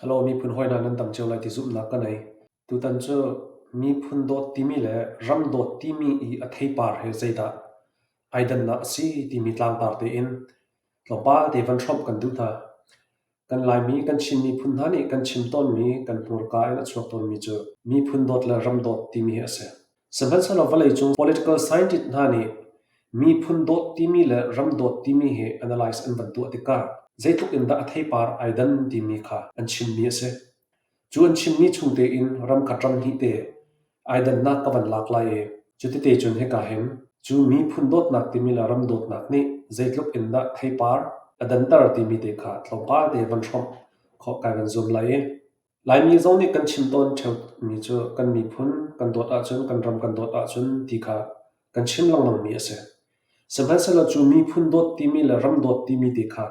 Hello miphun hawi hna nan dam cio lai ti zumhnak ka nei. Tutan cu miphun dawt timi le ram dawt timi i a theipar he zeidah ai dannak a si timi tlangtar tein tlawmpal te van hrawmh kan duh hna. Kan Laimi kan Chin miphun hna nih kan chim tawnmi kan hmurka in a chuak tawnmi cu miphun dawt le ram dawt timi hi a si. Sihmanhsehlaw vawleicung political scientist hna nih miphun dawt timi le ram dawt timi hi analyze an van tuah tikah zeitluk in dah a theipar ai dan timi kha an chimmi a si. Cu an chimmi chung tein ram khat ram hnih te ai dannak ka van lak lai i cutite cun hika hin cu miphun dawtnak timi le ram dawtnak nih zeitluk in dah theipar a danter timi te kha tlawmpal te van hrawmh khawh kai van zuam lai i Laimi zong nih kan chim tawn ṭheumi cu kan miphun kan dawt ahcun kan ram kan dawt ahcun ti kha kan chim lengmangmi a si. Sihmanhsehlaw cu miphun dawt timi le ram dawt timi te kha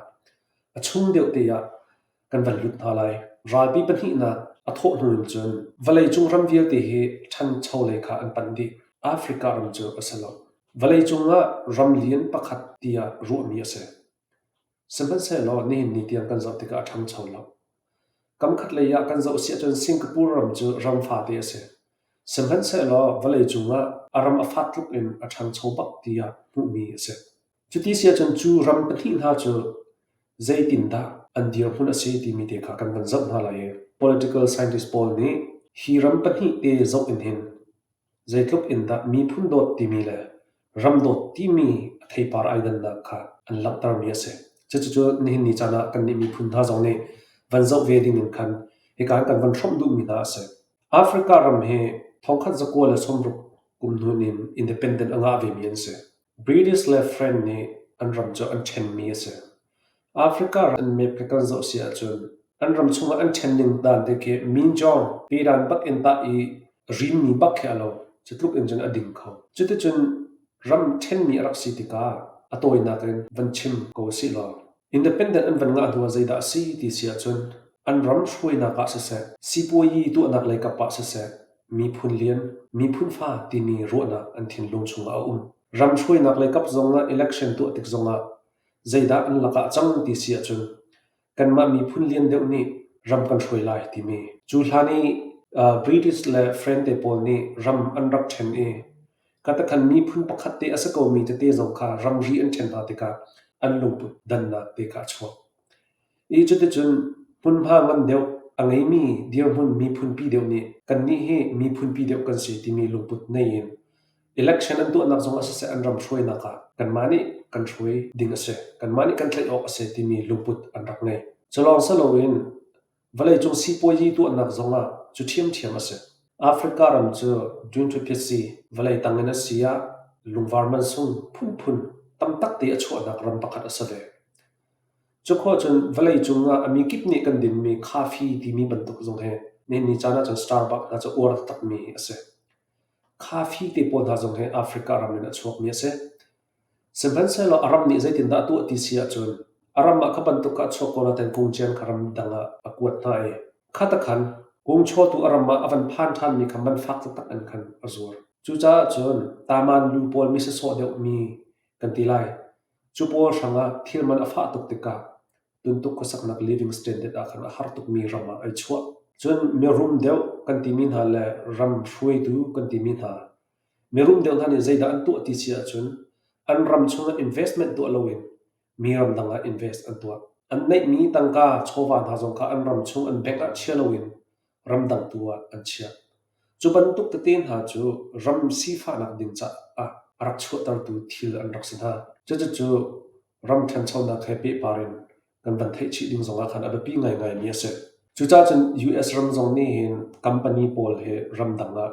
a chung deuh te ah kan van lut hna lai. Ralpi pahnihnak a thawh hnu in cun vawleicung ram vialte hi ṭhancho lei kha an panh dih. Africa ram cu a si lo. Vawleicung ah ram lian pakhat tiah ruahmi a si. Sihmanhsehlaw nihin ni tiang kan zoh tikah a ṭhangcho lo. Kam khatlei ah kan zoh si ahcun Singapore ram cu ram fate a si. Sihmanhsehlaw vawleicung ah a ram a fat tluk in a ṭhangcho bak tiah hmuhmi a si. Cuti si ahcun cu ram pahnih hna cu zeitindah an dirhmun a si timi te kha kan van zoh hna lai i political scientist pawl nih hi ram pahnih te zoh in hin Zeitluk in dah miphun dawt timi le ram dawt timi a theipar ai dannak kha an langhtermi a si. Cucu nihin ni caan ah kannih miphun hna zong nih van zoh ve ding in khan hika in kan van hrawmh duhmi hna a si. Africa ram hi thongkhat 1960 kum hnu in independent a ngah vemi an si. British le French nih an ram cu an ṭhenmi a si. Africa an map kha kan zoh si ahcun an ram chungah an ṭhen ning dan te khi minjawng pedan bak in tah i rinmi bak khi a lo. Cu tluk in cun a ding kho. Cuticun ram ṭhenmi a rak si tikah a tawinak in van chim ko usih law independent an van ngah hnu ah zeidah a si ti si ahcun an ram hruainak ah siseh, sipuayi tuahnak lei kap ah siseh, miphun lian, miphun fa timi ruahnak an thinlung chungah a um. Ram hruainak lei kap zongah election tuah tik zongah zeidah an lakah cang ti si ahcun kanmah miphun lian deuh nih ram kan hruai lai timi. Cu hlan i British le French te pawl nih ram an rak ṭhen i katakhan miphun pakhat te a si komi tete zong kha ramri an ṭhen hna tikah an lungput dannak te kha a chuak. I cuticun hmunhma ngan deuh a ngeimi dirhmun miphunpi deuh nih kannih hi miphunpi deuh kan si timi lungput nei in election an tuahnak zong ah siseh an ram hruainak ah kanmah nih kan hruai ding a si, kanmah nih kan tlaih awk a si timi lungput an rak ngei. Cu lawng si loin vawleicung sipuazi tuahnak zong ah cu ṭhiamṭhiam a si. Africa ram cu Dwintwipitsi vawlei tang in a si ah lungvar mansung phunphun tam takte a chuahnak ram pakhat a si ve. Cukhua cun vawleicung ah a mikip nih kan dinmi coffee timi bantuk zong hi nihin ni caan ahcun Starbucks hna cu uar taktakmi a si. Coffee te pawl hna zong hi Africa ram in a chuakmi a si. Sihmanhsehlaw a ram nih zeitindah a tuah ti si ahcun a ram ah kha bantuk kha a chuak ko nain kungcian kha ram dang ah a kuat hna i kha ta khan kungchawtu a ram ah a van phan ṭhanmi kha man fak taktak in khan a zuar. Cucaah cun taman lu pawl mi sasawh deuhmi kan ti lai. Cu pawl hrangah thil man a fah tuk tikah tuntuk khuasaknak living standard ah khan a har tukmi ram ah ai chuah. Cun mirum deuh kan timi hna le ram hruaitu kan timi hna, mirum deuh hna nih zeidah an tuah ti si ahcun an ram chungah investment tuah loin mi ramdang ah invest an tuah. An neihmi tangka chawva hna zong kha an ram chung an bank ah chia loin ramdang tu ah an chiah. Cu bantuk tete hna cu ram sifahnak ding caah a rak chuahtertu thil an rak si hna. Cucucu ram ṭhanchonak he pehpar in kan van theih chih ding zongah khan a biapi ngaingaimi a si. Cucaah cun US ram zong nih hin company pawl hi ramdang ah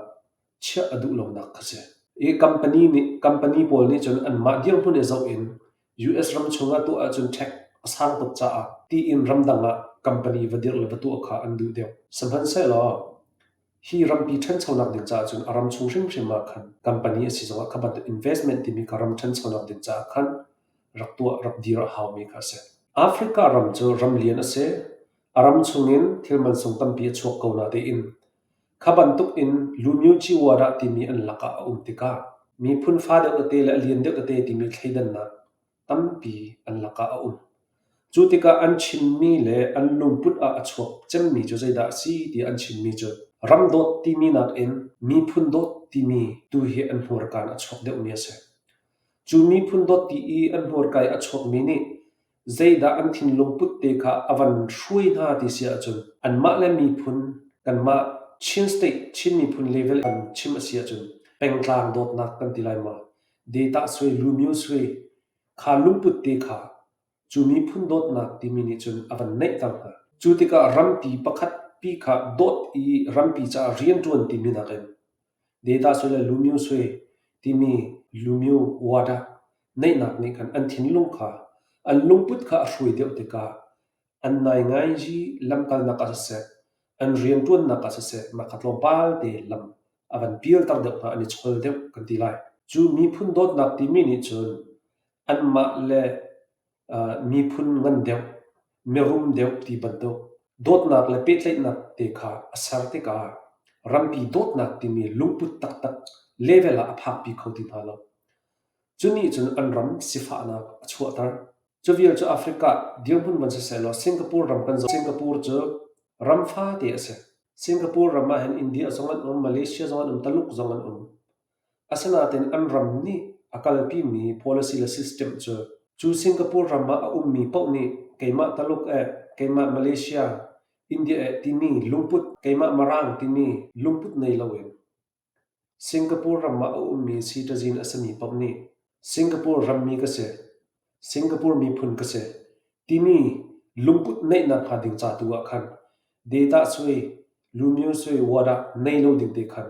chiah a duh lonak kha si. I company nih company pawl nih cun anmah dirhmun i zoh in US ram chungah tuah ahcun tax a sang tuk caah tiin ramdang ah company va dirh le va tuah kha an duh deuh. Sihmanhsehlaw hi rampi ṭhanchonak ding caah cun a ram chung hrimhrim ah khan company a si zongah kha bantuk investment timi kha ram ṭhanchonak ding caah khan rak tuah rak dir a haumi kha a si. Africa ram cu ram lian a si. A ram chungin thil mansung tampi a chuak ko natein Kha bantuk in Lumyuchiwara timi an lakah a um tikah miphun fa deuh tete le a lian deuh tete timi thleidannak tampi an lakah a um. Cu tikah an chimmi le an lungput ah a chuak cemmi cu zeidah a si tiah an chimmi cu ram dawt timi nakin miphun dawt timi tu hi an hmurka in a chuak deuhmi a si. Cu miphun dawt ti i an hmurka i a chuakmi nih zeidah an thinlung put te kha a van hruai hna ti si ahcun anmah le miphun kanmah Chin State Chin miphun level kan chim a si ahcun pengtlang dawtnak kan ti lai maw? Data sui, lumio sui, kha lungput te kha cu miphun dawtnak timi nih cun a van neihter hna. Cu tikah rampi pakhat pi kha dawt i rampi caah rianṭuan timi nakin Data sui le lumio sui timi lumio wada neihnak nih khan an thinlung kha an lungput kha a hruai deuh tikah an naingaiji lamkalnak ah siseh, an rianṭuannak ah siseh, mah kha tlawmpal te lam a van pialter deuh hna, an i chol deuh kan ti lai. Cu miphun dawtnak timi nih cun anmah le miphun ngan deuh, mirum deuh ti bantuk dawtnak le pehtlaihnak te kha a ser tikah rampi dawtnak timi lungput taktak level ah a phakpi kho ti hna lo. Cu nih cun an ram sifahnak a chuahter. Cu vial cu Africa dirhmun van siseh law Singapore ram kan zoh. Singapore cu ram fate a si. Singapore ram ah hin India zong an um, Malaysia zong an um, Taluk zong an um. Asinain an ram nih a kalpimi policy le system cu cu Singapore ram ah a ummi paoh nih keimah Taluk eh, keimah Malaysia, India eh timi lungput, keimah Mirang timi lungput nei loin Singapore ram ah a ummi citizen a simi paoh nih Singapore rammi ka si, Singapore miphun ka si timi lungput neihnak hnga ding ca tu ah khan data sui, lumio sui, wadah nei lo ding te khan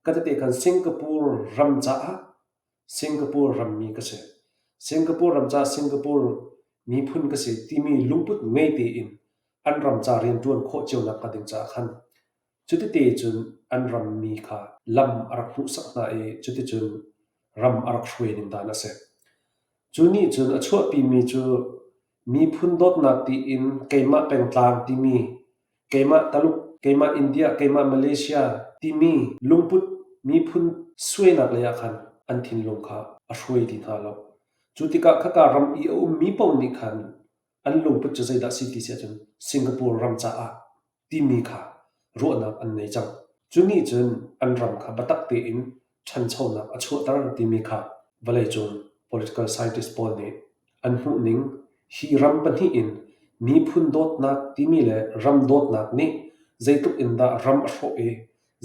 ka tete khan Singapore ram caah Singapore rammi ka si, Singapore ram caah Singapore miphun ka si timi lungput ngei tein an ram ca rianṭuan khawh cionak hnga ding caah khan Cutite cun an rammi kha lam a rak hmuhsak hna i cuticun ram a rak hruai ning dan a si. Cu nih cun a chuahpimi cu miphun dawtnak tiin keimah pengtlang timi, keimah Taluk, keimah India, keimah Malaysia timi lungput miphun suainak lei ah khan an thinlung kha a hruai ti hna lo. Cu tikah khaka ram i a ummi paoh nih khan an lungput cu zeidah a si ti si ahcun Singapore ram caah timi kha ruahnak an nei cang. Cu nih cun an ram kha biatak tein ṭhanchonak a chuahter timi kha vawleicung political scientist pawl nih an hmuhning hi ram pahnih in miphun dawtnak timi le ram dawtnak nih zeitluk in dah ram a hrawh i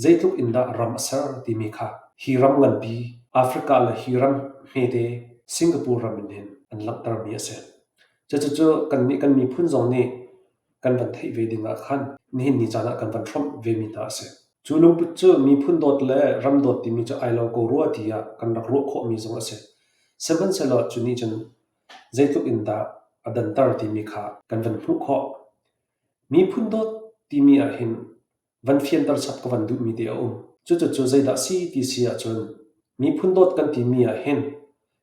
zeitluk in dah ram a ser timi kha hi ram nganpi Africa le hi ram hmete Singapore ram in hin an langhtermi a si. Cucu kannih kan miphun zong nih kan van theih ve ding ah khan nihin ni caan ah kan van hrawmh vemi hna a si. Cu lungput cu miphun dawt le ram dawt timi cu ai lo ko rua tiah kan rak ruah khawhmi zong a si. Sihmanhsehlaw cu nih cun zeitluk in dah a danter timi kha kan van hmuh khawh. Miphun dawt timi ahhin van fianter chap ka van duhmi te a um. Cucu zeidah si ti si ahcun miphun dawt kan timi ah hin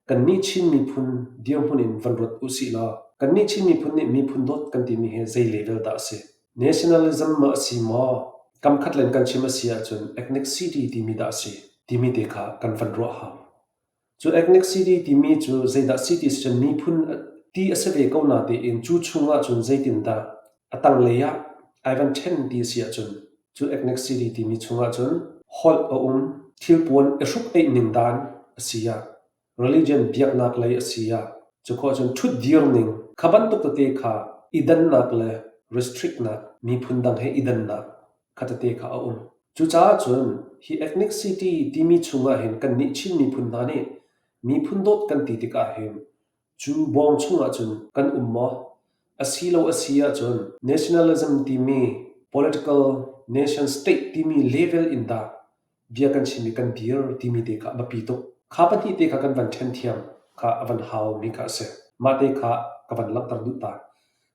kannih Chin miphun dirhmun in van ruat usih law kannih Chin miphun nih miphun dawt kan timi hi zei level dah a si? Nationalism maw a si maw? Kamkhat len kan chim a si ahcun ethnicity timi dah a si timi te kha kan van ruah hau. Cu ethnicity timi cu zeidah si ti si cun miphun ti a si ve ko natein cu chungah cun zeitindah a tanglei ah ai van ṭhen ti a si ahcun cu ethnicity timi chungah cun holh a um, thilpuan i hruk-eih ning dan a si ah, religion biaknak lei a si ah, cu khawh cun ṭhutdir ning kha bantuk tete kha i dannak le restrict-nak miphun dang he i dannak kha tete kha a um. Cucaah cun hi ethnicity timi chungah hin kannih Chin miphun hna nih miphun dawt kan ti tikah hin cu bawng chungah cun kan um maw? Asilo a si ahcun nationalism timi political nation state timi level in dah bia kan chim i kan dir timi te kha a biapi tuk. Kha pahnih te kha kan van ṭhen thiam kha a van haumi kha a si. Mah te kha ka van langhter duh ta.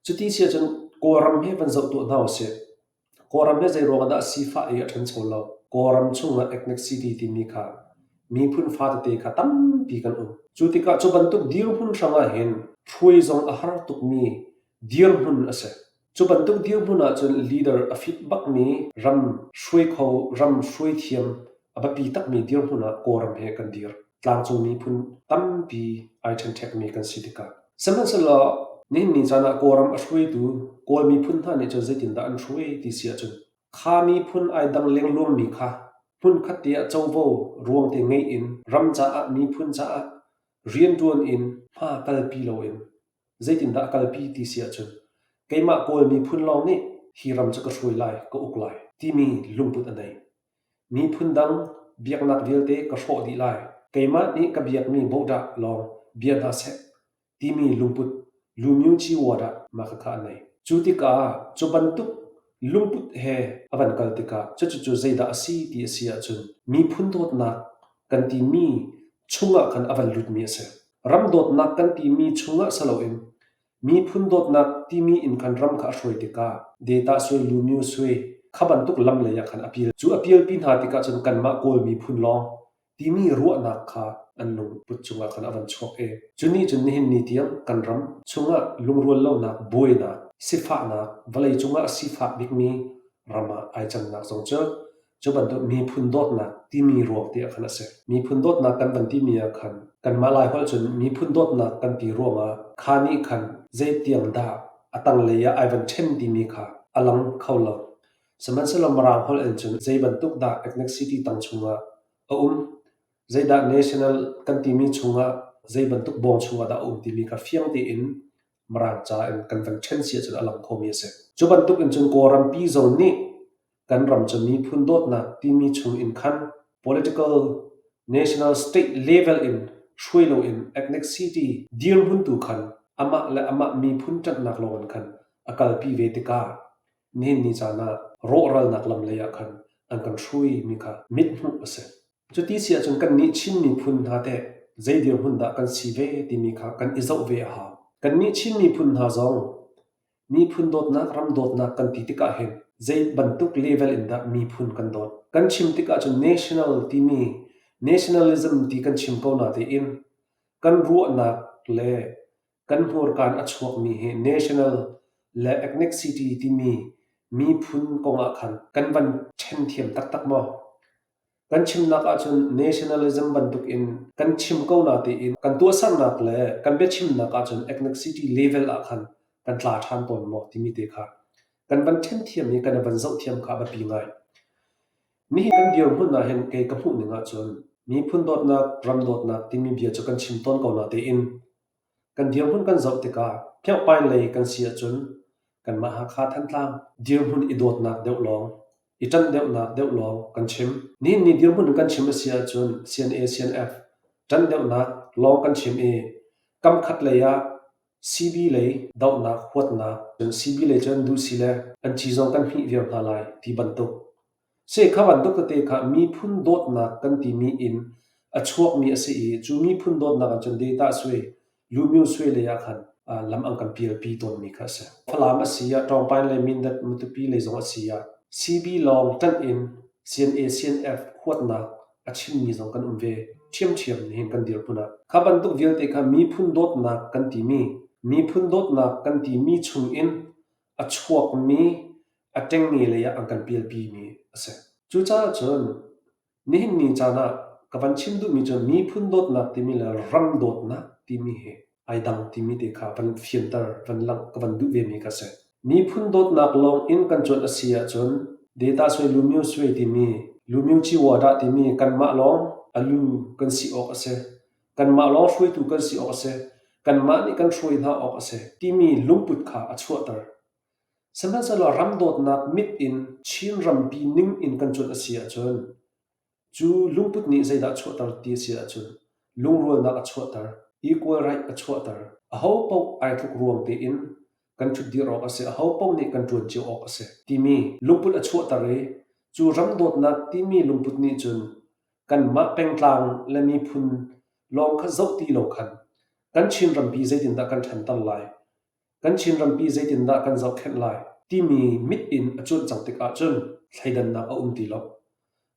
Cuti si ahcun Kawlram hi van zoh tuah hna usih. Kawlram hi zeiruang ah dah sifah i a ṭhancho lo? Kawlram chungah ethnicity timi kha miphun fatete kha tampi kan um. Cu tikah cu bantuk dirhmun hrang ah hin hruai zong a har tukmi dirhmun a si. Cu bantuk dirhmun ahcun leader a fit bakmi ram hruai kho, ram hruai thiam a biapi takmi dirhmun ah Kawlram he kan dir. Tlangcung miphun tampi ai ṭhenṭhekmi kan si tikah. Sihmanhsehlaw Nihin ni caan ah Kawlram a hruaitu Kawl miphun hna nih cun zeitindah an hruai ti si ahcun kha miphun ai dang lengluangmi kha hmunkhat te ah covo ruangte ngeih in ram caah miphun caah rianṭuan in hma kalpi loin zeitindah a kalpi ti si ahcun keimah Kawl miphun lawng nih hi ram cu ka hruai lai, ka uk lai timi lungput a nei. Miphun dang biaknak vialte ka hrawh dih lai. Keimah nih ka biakmi bawhdah lawng bia hna seh timi lungput Lumyuchi ward ah mah khakha a nei. Cu tikah cu bantuk lungput he a van kal tikah cucucu zeidah a si ti a si ahcun miphun dawtnak kan timi chungah khan a van lutmi a si. Ram dawtnak kan timi chungah si loin miphun dawtnak timi in khan ram kha a hruai tikah Data Sui Lumyu Sui kha bantuk lam lei ah khan a pial. Cu a pialpi hna tikah cun kanmah Kawl miphun lawng timi ruahnak kha an lungput cungah khan a van chuak i cu nih cun nihin ni tiang kan ram chungah lungrual lonak buainak sifahnak vawlei cungah a sifak bikmi ram ah ai cannak zong cu cu bantuk miphun dawtnak timi ruang te ah khan a si. Miphun dawtnak kan van timi ah khan kanmah Laiholh cun miphun dawtnak kan ti ruangah kha nih khan zeitiang dah a tanglei ah ai van ṭhen timi kha a lang kho lo. Sihmanhsehlaw Mirang holh in cun zei bantuk dah ethnicity tang chungah a um, zeidah national kan timi chungah zei bantuk bawng chungah dah a um timi kha fiang tein Mirang ca in kan van ṭhen si ahcun a lang khomi a si. Cu bantuk in cun Kawlrampi zong nih kan ram cu miphun dawtnak timi chung in khan political national state level in hruai loin ethnicity dirhmun tu khan amah le amah miphun ṭanhnak lawng in khan a kalpi ve tikah nihin ni caan ah rawhralnak lam lei ah khan an kan hruimi kha mithmuh a si. Cuti si ahcun kannih Chin miphun hna teh zei dirhmun dah kan si ve timi kha kan i zoh ve a hau. Kannih Chin miphun hna zong miphun dawtnak, ram dawtnak kan ti tikah hin zei bantuk level in dah miphun kan dawt? Kan chim tikah cun national timi nationalism ti kan chim ko natein kan ruahnak le Kan hmurka in a chuakmi hi national le ethnicity timi miphun kong ah khan kan van ṭhen thiam taktak maw? Kan chimnak ahcun nationalism bantuk in kan chim ko natein kan tuahsernak le kan biachimnak ahcun ethnicity level ah khan kan tla ṭhan tawn maw timi te kha kan van ṭhen thiam i kan i van zoh thiam kha a biapi ngai. Nihin kan dirhmun ah hin kei ka hmuh ning ahcun miphun dawtnak, ram dawtnak timi bia cu kan chim tawn ko natein Kan dirhmun kan zoh tikah Phiohpain lei kan si ahcun kanmah Hakha Thantlang dirhmun i dawtnak deuh lawng, i ṭanh deuhnak deuh lawng kan chim. Nihin ni dirhmun in kan chim a si ahcun CNA CNF ṭanh deuhnak lawng kan chim i kamkhat lei ah CB lei dohnak huatnak, cun CB lei cu an duh si le an ci zong kan hmih viar hna lai ti bantuk Si kha bantuk tete kha miphun dawtnak kan timi in a chuakmi a si i cu miphun dawtnak ah cun data sui, lumyu sui lei ah khan lam an kan pialpi tawnmi kha a si. Falam a si ah, Ṭawngpain le Mindat Matupi lei zong a si ah CB lawng ṭanh in CNA CNF huatnak a chimmi zong kan um ve ṭhiamṭhiam nihin kan dirhmun ah. Kha bantuk vialte kha miphun dawtnak kan timi, miphun dawtnak kan timi chung in a chuakmi a ṭengnge lei ah an kan pialpimi a si. Cucaah cun nihin ni caan ah ka van chim duhmi cu miphun dawtnak timi le ram dawtnak timi hi ai dang timi te kha van fianter, van langh ka van duh vemi kha a si. Miphun dawtnak lawng in kan cuanh a si ahcun data sui lumyu sui timi lumyu ciwadah timi kanmah lawng a lu kan si awk a si. Kanmah lawng hruaitu kan si awk a si. Kanmah nih kan hruai hna awk a si timi lungput kha a chuahter. Sihmanhsehlaw ram dawtnak mit in Chin rampi ning in kan cuanh a si ahcun cu lungput nih zeidah a chuahter ti a si ahcun lungrualnak a chuahter, equal right a chuahter. Ahopaoh ai tluk ruang tein kan ṭhutdir awk a si, ahopaoh nih kan ṭuan cio awk a si timi lungput a chuahter i cu ram dawtnak timi lungput nih cun kanmah pengtlang le miphun lawng kha zoh ti lo khan kan Chin rampi zeitindah kan ṭhanter lai, Kan Chin rampi zeitindah kan zohkhenh lai timi mit in a cuanh cang tik ahcun thleidannak a um ti lo.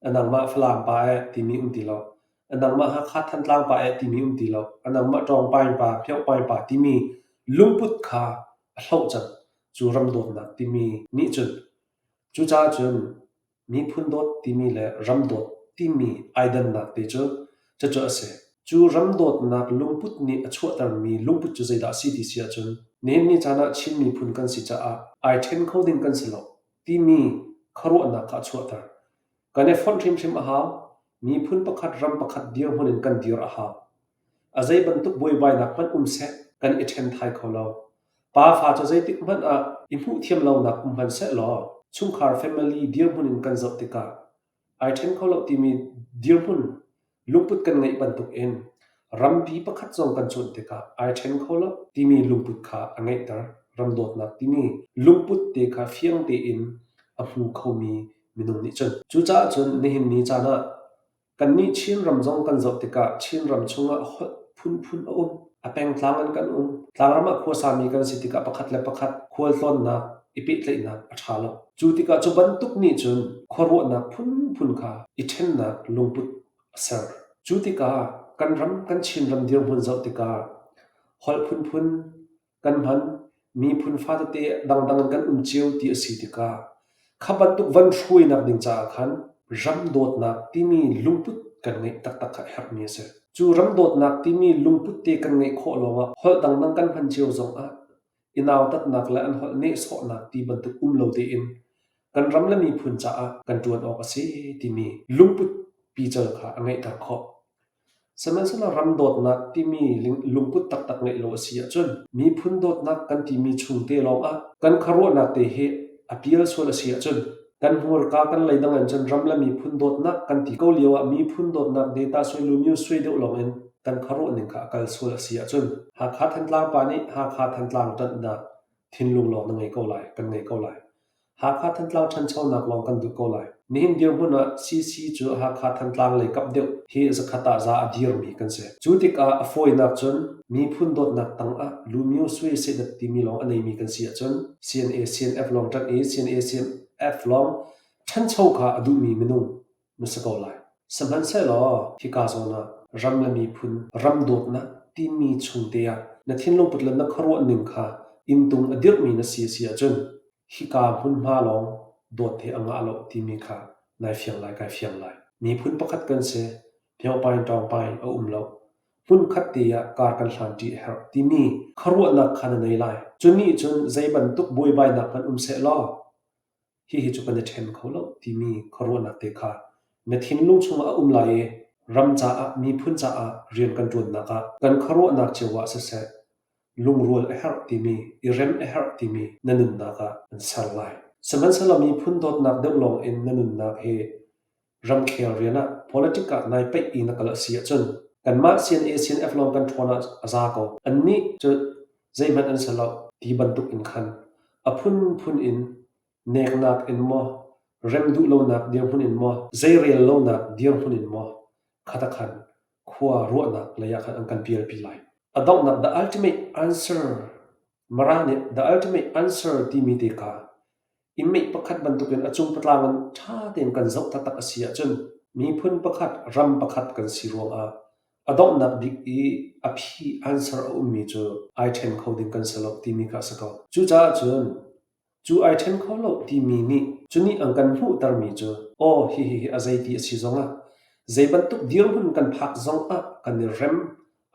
A nangmah Falam pa eh timi um ti lo. A nangmah Hakha Thantlang pa eh timi um ti lo. A nangmah Ṭawngpaing pa, Phiohpaing pa timi lungput kha a hloh cang. Cu ram dawtnak timi nih cun cucaah cun Miphun dawt timi le ram dawt timi ai dannak te cu cucu a si. Cu ram dawtnak lungput nih a chuahtermi lungput cu zeidah a si ti si ahcun. Nihin ni caan ah Chin miphun kan si caah ai ṭhen kho ding kan si lo timi khuaruahnak kha a chuahter. Kan i fonh hrimhrim a hau. Miphun pakhat ram pakhat dirhmun in kan dir a hau. A zei bantuk buaibainak hmanh um seh kan i ṭhen thai kho lo. Pafa cu zeitik hmanh ah i hmuhthiam lonak um hmanh sehlaw chungkhar family dirhmun in kan zoh tikah ai ṭhen kho lo timi dirhmun lungput kan ngeih bantukin rampi pakhat zong kan cuanh tikah ai ṭhen kho lo timi lungput kha a ngeihter. Ram dawtnak timi lungput te kha fiang tein a hmu khomi minung nih cun. Cucaah cun nihin ni caan ah Kannih Chinram zong kan zoh tikah Chinram chungah holh phunphun a um. A pengtlang in kan um. Tlangram ah khuasami kan si tikah pakhat le pakhat khualtlawnnak, i pehtlaihnak a ṭha lo. Cu tikah cu bantuk nih cun khuaruahnak phunphun kha i ṭhennak lungput a ser. Cu tikah kan ram, kan Chinram dirhmun zoh tikah holh phunphun kan hman. Miphun fatete dangdang in kan um cio ti a si tikah kha bantuk van hruainak ding caah khan ram dawtnak timi lungput kan ngeih taktak kha a herhmi a si. Cu ram dawtnak timi lungput te kan ngeih khawh lawngah holh dangdang kan hman cio zongah i nautatnak le an holh nehsawhnak ti bantuk um lo tein kan ram le miphun caah kan ṭuan awk a si timi lungput pical kha a ngeihter khawh. Sihmanhsehlaw ram dawtnak timi lungput taktak ngeih lo a si ahcun miphun dawtnak kan timi chungte lawngah kan khuaruahnak te hi a pial sual a si ahcun kan hmurka kan leidang in cun ram le miphun dawtnak kan ti ko lio ah miphun dawtnak data sui lu myu sui deuh lawngin kan khuaruah ning kha a kal sual a si ahcun Hakha Thantlang pa nih Hakha Thantlang ṭanhnak thinlung lawng na ngei ko lai, kan ngei ko lai. Hakha Thantlang ṭhanchonak lawng kan duh ko lai. Nihin dirhmun ah CC cu Hakha Thantlang lei kap deuh hi zakhat ah za a dirmi kan si. Cu tikah a fawinak cun miphun dawtnak tangah Lumyo Sui Sedat timi lawng a neimi kan si ahcun CNA CNF lawng ṭanh i CNA CNF lawng ṭhancho kha a duhmi minung na si ko lai. Sihmanhsehlaw hika zawn ah ram le miphun ram dawtnak timi chungte ah na thinlung put le na khuaruah ning kha inntung a dirhmi na si a si ahcun hika hmunhma lawng dawt he a ngah lo timi kha nai fiang lai kai fiang lai. Miphun pakhat kan si, myopain ṭawngpain a um lo. Hmunkhat te ah kar kan hlanṭi a herh timi khuaruahnak kha na nei lai. Cu nih cun zei bantuk buaibainak hmanh um sehlaw hihi cu kan i ṭhen kho lo timi khuaruahnak te kha na thinlung chungah a um lai i ram caah miphun caah rian kan ṭuannak ah kan khuaruahnak cio ah siseh lungrual a herh timi i rem a herh timi na nunnak ah an ser lai. Sihmanhsehlaw miphun dawtnak deuh lawng in na nunnak hi ramkhel rian ah politic ah nai peih i na kal a si ahcun kanmah CNA CNF lawng kan ṭhawn ah a za ko. Annih cu zeihmanh an si lo ti bantuk in khan a phunphun in neknak in maw rem duh lonak dirhmun in maw zeirel lonak dirhmun in maw khata khan khua ruahnak lei ah khan an kan pialpi lai. A donghnak the ultimate answer Mara nih the ultimate answer timi te kha i meih pakhat bantukin a cung patlang in ṭha tein kan zoh taktak a si ahcun miphun pakhat ram pakhat kan si ruangah a donghnak bik i a phi answer a ummi cu ai ṭhen kho ding kan si lo timi kha a si ko. Cucaah cun cu ai ṭhen kho lo timi nih cu nih an kan hmuhtermi cu aw hihi hi a zeiti a si zongah zei bantuk dirhmun kan phak zongah kan i rem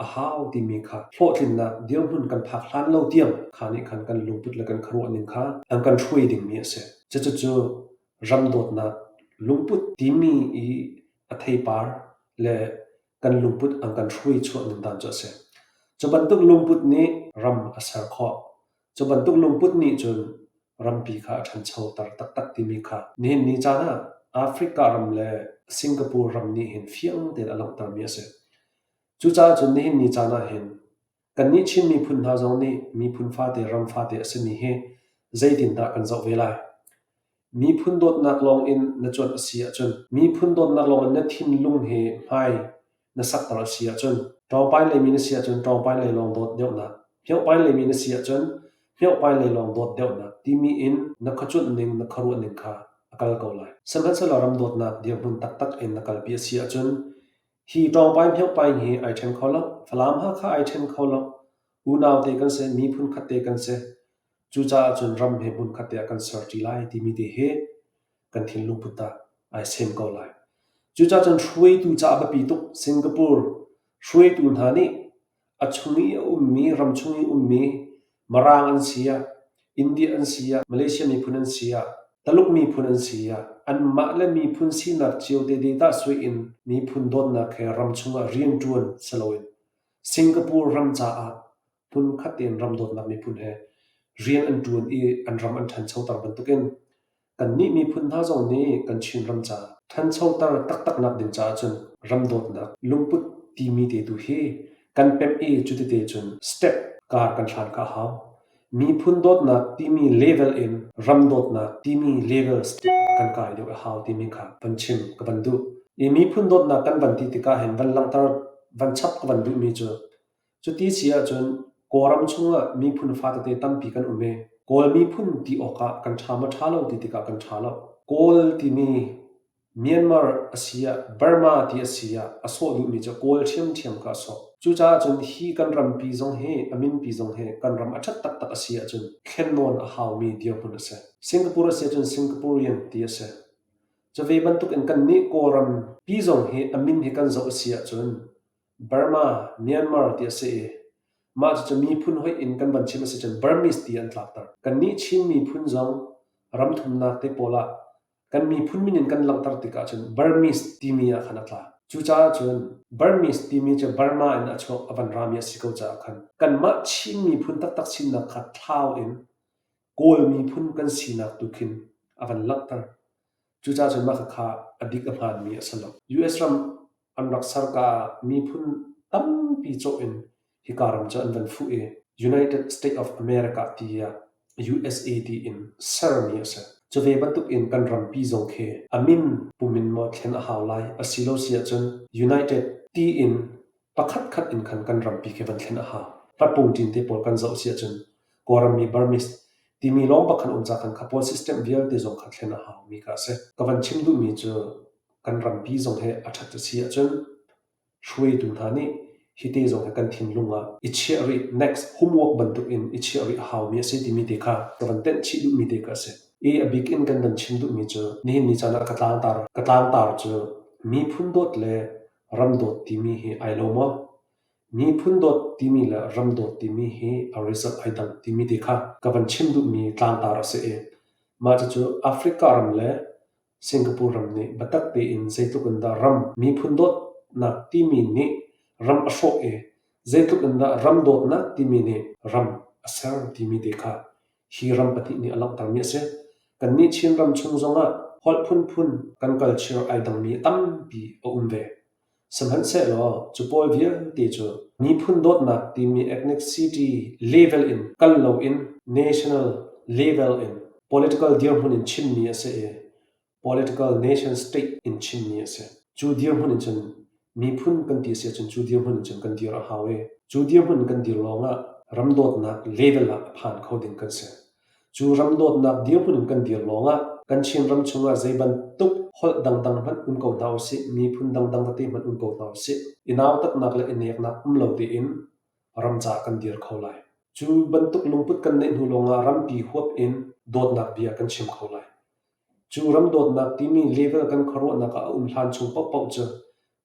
a hau timi kha hlawhtlinnak dirhmun kan phak hlan lo tiang kha nih khan kan lungput le kan khuaruah ning kha an kan hruai dingmi a si. Cucucu ram dawtnak lungput timi i a theipar le kan lungput an kan hruai chuah ning dan cu a si. Cu bantuk lungput nih ram a ser khawh. Cu bantuk lungput nih cun rampi kha a ṭhanchoter taktak timi kha nihin ni caan ah Africa ram le Singapore ram nih hin fiang tein a langhtermi a si. Cucaah cun nihin ni caan ah hin kannih Chin miphun hna zong nih miphun fate ram fate a simi hi zeitindah kan zoh ve lai? Miphun dawtnak lawng in na cuanh a si ahcun miphun dawtnak lawng in na thinlung he hmai na sakter a si ahcun ṭawngpai leimi na si ahcun ṭawngpai lei lawng dawt deuhnak, hmiohpai leimi na si ahcun hmiohpai lei lawng dawt deuhnak timi in na khuacuanh ning na khuaruah ning kha a kal ko lai. Sihmanhsehlaw ram dawtnak dirhmun taktak in na kalpi a si ahcun Hi ṭawngpai hmiohpai hi ai ṭhen kho lo. Falam Hakha ai ṭhen kho lo. Unau te kan si, miphun khat te kan si. Cucaah cun ram he hmun khat te ah kan ser ṭi lai timi te hi kan thinlung put ah ai sem ko lai. Cucaah cun hruaitu caah biapi tuk Singapore hruaitu hna nih a chung i a ummi, ram chung i ummi Mirang an si ah, India an si ah, Malaysia miphun an si ah, Taluk miphun an si ah, anmah le miphun sinak cio te data suai in miphun dawtnak he ram chungah rianṭuan si loin Singapore ram caah hmunkhat tein ram dawtnak miphun he rian an ṭuan i an ram an ṭhanchoter bantukin kannih miphun hna zong nih kan Chinram ca ṭhanchoter taktaknak ding caah cun ram dawtnak lungput timi te tu hi kan pemh i cutite cun step kar kan hlan kha a hau. Miphun dawtnak timi level in ram dawtnak timi level step kan kai deuh a hau timi kha van chim ka van duh. I miphun dawtnak kan van ti tikah hin van langhter van chap ka van duhmi cu Cuti si ahcun Kawlram chungah miphun fatete tampi kan um i Kawl miphun ti awkah kan ṭha maw ṭha lo ti tikah kan ṭha lo. Kawl timi Myanmar a si ah Burma ti a si ah a sawh duhmi cu Kawl ṭhiamṭhiam kha a sawh. Cucaah cun hi kan rampi zong hi a minpi zong hi kan ram a ṭhat taktak a si ahcun thlennawn a haumi dirhmun a si. Singapore a si ahcun Singaporean ti a si. Cu ve bantukin kannih Kawlram pi zong hi a min hi kan zoh a si ahcun Burma, Myanmar ti a si i mah cucu miphun hoih in kan van chim a si cun Burmese ti an tlakter. Kannih Chin miphun zong ram thumnak te pawl ah kan miphun min in kan langhter tikah cun Burmese timi ah khan a tla. Cucaah cun Burmese timi cu Burma in a chuak a van rami a si ko caah khan kanmah Chin miphun taktak sinak kha thlau in Kawl miphun kan sinak tu khin a van langhter. Cucaah cun mah khakha a dik a hmaanmi a si lo. US ram an rak ser ka ah miphun tampi cawh in hika ram cu an van fuh i United States of America tiah USA tiin sermi a si. Cu ve bantuk in kan rampi zong khi a min pum in maw thlen a hau lai asilo si ahcun United tiin pakhatkhat in khan kan rampi khi van thlen a hau. Hmatpungṭin te pawl kan zoh si ahcun Kawlram mi Burmese timi lawng bak khan um ca khan kha pawl system vialte zong kha thlen a hau mi kha a si. Ka van chim duhmi cu kan rampi zong hi a ṭhat a si ahcun hruaitu hna nih hi te zong hi kan thinlung ah i chiah rih next homework bantuk in i chiah rih a haumi a si timi te kha ka van tenh chih duhmi te kha a si. I a bik in kan van chim duhmi cu nihin ni caan ah ka tlangtar ka tlangtar cu miphun dawt le ram dawt timi hi ai lo maw? Miphun dawt timi le ram dawt timi hi a result ai dang timi te kha ka van chim duhmi tlangtar a si i mah cucu Africa ram le Singapore ram nih biatak tein zeitluk in dah ram miphun dawtnak timi nih ram a hrawh i zeitluk in dah ram dawtnak timi nih ram a ser timi te kha hi ram pahnih nih a langhtermi a si. Kannih Chinram chung zongah holh phunphun kan culture ai dangmi tampi a um ve. Sihmanhsehlaw cu pawl vialte cu miphun dawtnak timi ethnicity level in kal loin national level in political dirhmun in chimmi a si i political nation state in chimmi a si. Cu dirhmun in cun miphun kan ti a si ahcun cu dirhmun in cun kan dir a hau i cu dirhmun in kan dir lawngah ram dawtnak level ah a phan kho ding kan si. Cu ram dawtnak dirhmun in kan dir lawngah kan Chinram chungah zei bantuk holh dangdang hmanh um ko hna usih, miphun dangdang tete hmanh um ko hna usih, i nautatnak le i neknak um lo tein ram caah kan dir kho lai. Cu bantuk lungput kan neih hnu lawngah rampi huap in dawtnak bia kan chim kho lai. Cu ram dawtnak timi level kan khuaruahnak ah a um hlan chung paohpaoh cu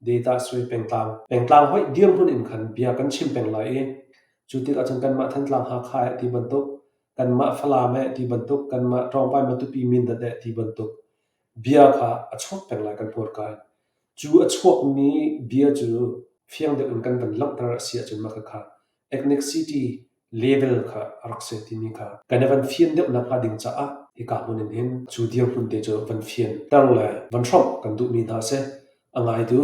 data suai pengtlang pengtlang hoih dirhmun in khan bia kan chim peng lai i cu tikah cun kanmah Thantlang Hakha eh ti bantuk kanmah Falam eh ti bantuk kanmah Ṭawngpai Matupi Mindat eh ti bantuk bia kha a chuak peng lai kan hmurka in. Cu a chuakmi bia cu fiang deuh in kan van langhter a si ahcun mah khakha ethnicity level kha a rak si timi kha kan i van fian deuh nakhnga ding caah hika hmun in hin cu dirhmun te cu van fian ter le van hrawmh kan duhmi hna a si. A ngaitu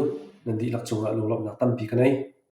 nan dihlak cungah lunglawmhnak tampi ka nei.